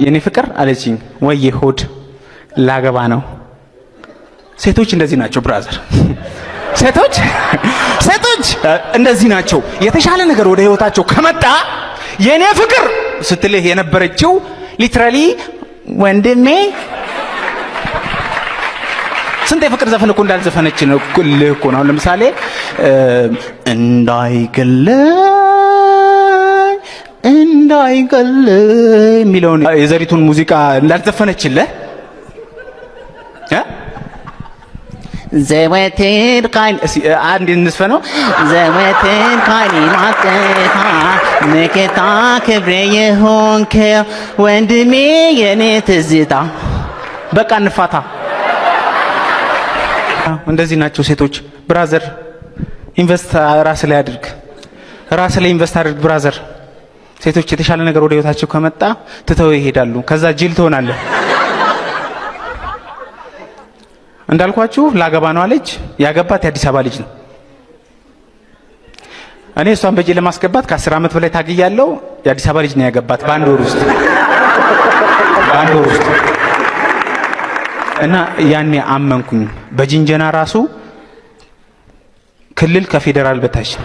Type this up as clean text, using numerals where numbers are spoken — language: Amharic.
የኔ ፍቅር አለችኝ። ወዬ ሆድ፣ ላገባ ነው። ሴቶች እንደዚህ ናቸው brother። ሴቶች እንደዚህ ናቸው። የተሻለ ነገር ወደ ህይወታቸው ከመጣ የኔ ፍቅር ስትልህ የነበረችው literally ወንድሜ ስንት የፍቅር ዘፈን እኮ እንዳልዘፈነች ነው ልህ እኮ ነው። አሁን ለምሳሌ እንዳይገለኝ እንዳይገለኝ የሚለውን የዘሪቱን ሙዚቃ እንዳልዘፈነችልህ እ ዘወትር ካይን እስኪ አንድ እንስፈነው። ዘወትር ካይኔ ማጠፋ መከታ ክብሬ የሆንከው ወንድሜ የኔ ትዝታ። በቃ እንፋታ። እንደዚህ ናቸው ሴቶች። Brother፣ invest ራስ ላይ አድርግ፣ ራስ ላይ invest አድርግ brother። ሴቶች የተሻለ ነገር ወደ ህይወታቸው ከመጣ ትተው ይሄዳሉ። ከዛ ጅል ትሆናለህ። እንዳልኳችሁ ላገባ ነው አለች። ያገባት የአዲስ አበባ ልጅ ነው። እኔ እሷን በእጄ ለማስገባት ከ10 ዓመት በላይ ታግያለሁ። የአዲስ አበባ ልጅ ነው ያገባት በአንድ ወር ውስጥ፣ በአንድ ወር ውስጥ። እና ያኔ አመንኩኝ። በጅንጀና ራሱ ክልል ከፌዴራል በታች ነው።